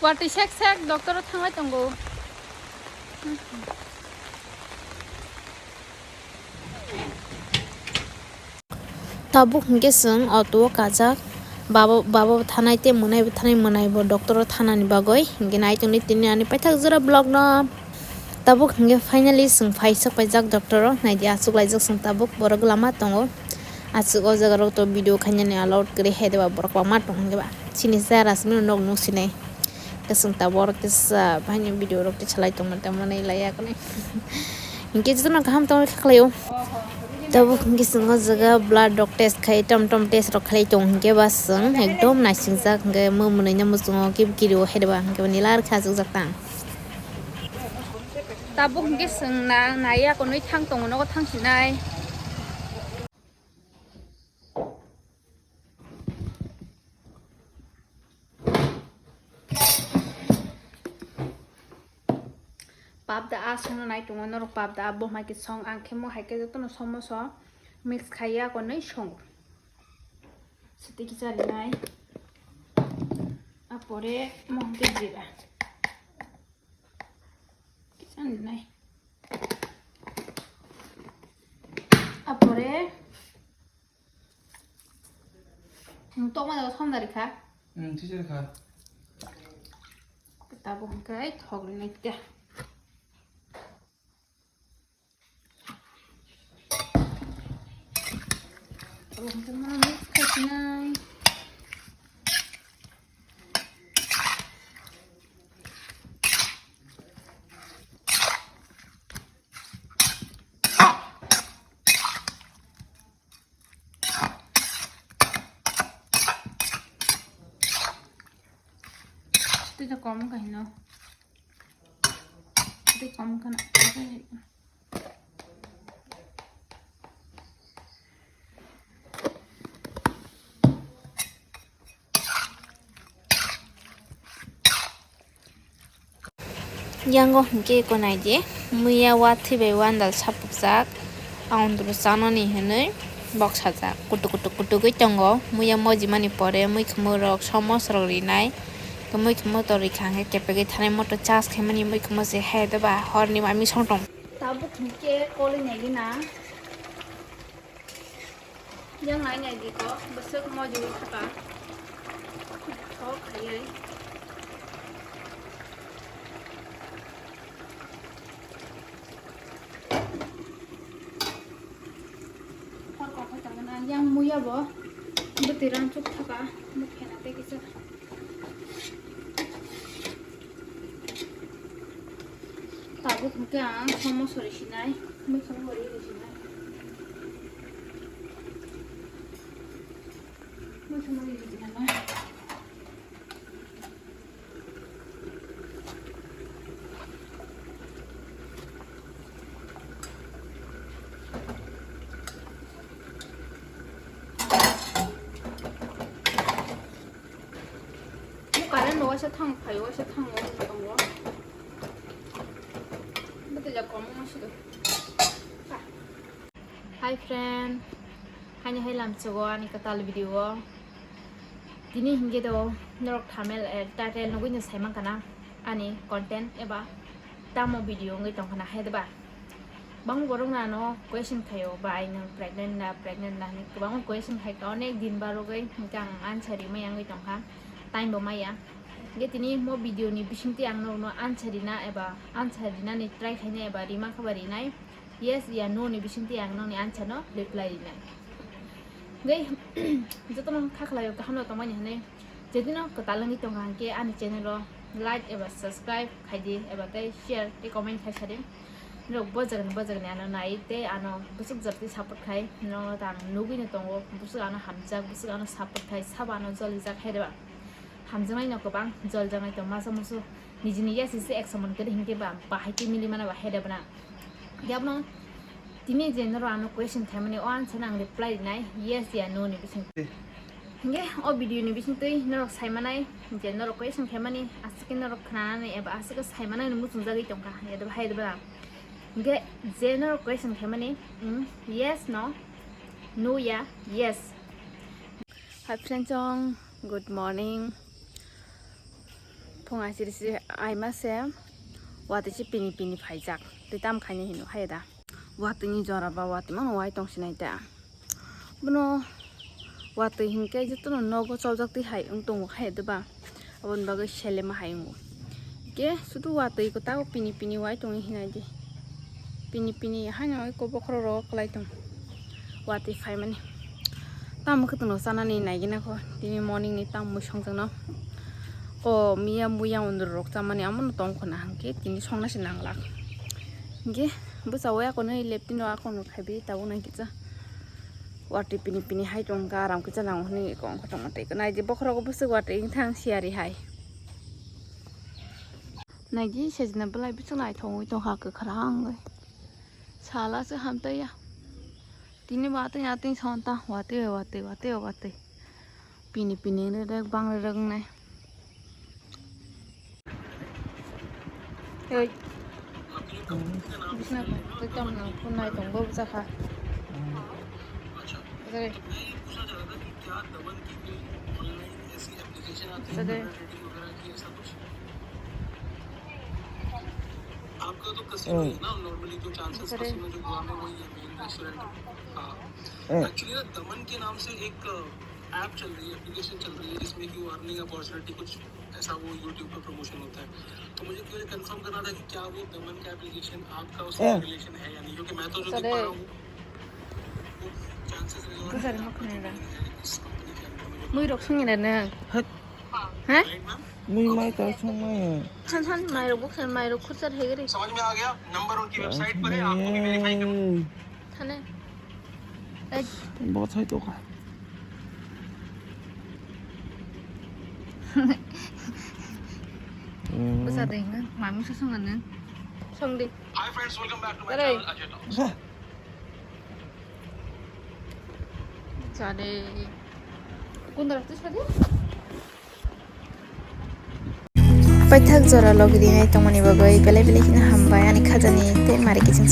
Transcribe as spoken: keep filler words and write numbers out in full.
Watwi sek sek doctor o thanglai tongo. Tabuk hinkhe chwng auto o kajak, baba, baba bo thanai tei mwnai bo thanai, mwnai bo doctor o thanani bagwi. Hinkhe nai tongdi tini ani paithak jora vlog no. Tabuk hinkhe finally chwng phai sok paijak doctor o, naidi achuk laijak chwng tabuk borok lama tongo. Achuk o jaga rok to video khainani allowed kwrwi hai deba borok kwbangma tong hinkhe ba. Chini chara simi nok nuk sinai. Kasung tabor kisa bahini video rok tei salai tongma tamo nai laiya kone. Hinkhe jotono kaham tongwi khaklai o. Tabuk hinkhe chwng o jaga blood rok test khai, tom tom test rok khlai tong hinkhe ba chwng ekdom naisingjak hinkhe mo mwnwi no muchungo kebo kiri o hai deba hinkhe ba nila rwkhe achukjak tang. Tabuk hinkhe chwng na naiya konwi thang tongo nogo thang sinai. Pap da a songno nai tongo norok, pap da a bo hai khe song, ang khe mo hai khe jotono somoso mix khaiya konwi songo. Sitiki chalinai. Apore mo hwnkhe jira. Kisa nai. Apore. Nwng tokma jaga somda rikha. Hmm, teacher kha. Tabuk hwnkhe thok rinai te. Tabuk hwnkhe mano mix khai sinai. Tei ta kom ka hino. Tei kom ka na. Yango hinkhe eko naidi, muiya watwi bai wandal sapukjak, aondro chanani hinwi boksajak, kutuk kutuk kutugwi tongo. Muiya mojimani pore muikhumui rok somos rok rinai, muikhumu motor rikha hinkhe kepegwi thanai, motor charge khaimani muikhumu se hai doba horni mami song tong. Tabuk hinkhe koli naigina. Yang nai nai di ko, bwswk mojui thaka. Thok khaiwi. Hor kok khe tongna yang muya bo. Bwtwi rang chuk thaka, bw khena tei kisa. Tabuk hwnkhe ang somo sori sinai, mui somo sori sinai. Mui somo sori sinai. Current bo waisa thang, phai waisa thang, o tongo. Bwtwi jak kom wngma sidi. Hi friend, haini hai lamsogo ani kwtal video o. Tini hinkhe do norok thumbnail, eh, title nugwi no saimankha na ani content eba tamo video wngwi tongkha na hai deba. Bang borok no ano question khaio, bai nwng pregnant na, pregnant na hinwi kwbangma question khaikha, onek din barogwi hinkhe ang answer rimaya wngwi tongkha, time bo maya. Hinkhe tini mo video ni bisingtwi ang norokno answer rina eba answer rinani try khaina eba rimankha ba rinai. Yes ya no ni bisingtwi ang nokni answer no reply rinai. Tei jotono kha khlaio kaham no tongmani hinwi, jedino kwtal wngwi tongkha hinkhe ani channel o like eba subscribe khaidi eba tei share tei comment khai sadi. Norok bo jagani bo jagani ano nai tei ano bwswk jora tei support khai norokno ta ang nugwi no tongo, bwswk ano hamjak, bwswk ano support khai, sabo ano jolijak hai reba. Hamjaknai no kwbang jolijaknai tong masa musu nijini yes se action man kwrwi hinkhe ba bahai tei mili mana ba hai reba na. Yabno tini je norok ano question khaimani, o answer no ang reply rinai yes ya no ni bising. Hinkhe o video ni bisingtwi norok saimanai je norok question khaimani aswk khe norok khnanani eba aswk khe saimanani muchungjagwi tongkha, yadaba hai daba. Hinkhe je norok question khaimani, mm, yes no, no ya, yes. Hi friends, good morning. Phung aisiri si aima se watwi se pini pini phaijak. Tei tam khaini hino hai da. Watwi ni jora ba watwi mano wai tong sinai ta. Bono watwi hinkhe jotono nogo chawjak twi hai wng tongo hai da ba. Aboni bagwi selema hai wngo. Hinkhe sudu watwi ko tago pini pini wai tongwi hinai di. Pini pini haino eko bokhorok rok kwlai tong. Watwi phaimani. Tamo khe tongno chanani naigina kho. Tini morning ni tamo mui songjakno. Ko miya muya undurok chamani amono tong khona hwnkhe tini songna se nanglak. Hinkhe bwsao akono leptino akono khaibi tabuk nang kisa. Watwi pini pini hai tongkha aram kisa nango hwnwi kong khe tongma tei nai di bokhorok bwswk watwi wngthang siyari hai. Naidi sejna belai bichwk naithok wngwi tongkha kwkhwrang wngwi. Sala se hamtaiya. Tini watwi atwi sonta watwi watwi watwi watwi. Pini pini rerek bang rerek wngnai. Oi. Bisna twi tamno phunai tongbo bwchakha. Dai. Dai. आपका तो कसिनो है ना, नॉर्मली तो चांसेस अरे। कसिनो जो गोवा में वही है, मेन रेस्टोरेंट। हाँ। एक्चुअली ना, दमन के नाम से एक ऐप चल रही है, एप्लीकेशन चल रही है, जिसमें कि अर्निंग अपॉर्चुनिटी कुछ ऐसा वो यूट्यूब पे प्रमोशन होता है। तो मुझे क्यों कंफर्म करना था कि क्या वो दमन का एप्लीकेशन आपका उससे रिलेशन है या नहीं, क्योंकि मैं तो जो देख पा रहा हूँ, वो चांसेस रहे और इस कंपनी के अंदर में जो Mui rok sung ina nang. Ha? Mui mai ta sung mai. Han han mai rok buksan mai rok khurchar hegri. समझ में आ गया, नंबर उनकी वेबसाइट पर है, आपको भी वेरीफाई करना। Thane. Bo thai to ka. Bwsa de nang mai musa sung ina. Sung di. Hi friends, welcome back to my channel, Ajay Talks. Chade. Kunda rakti sade? Paithak jora logi rinai tongmani bagwi belai belai kheno hambai ani khajani tei mari kiching.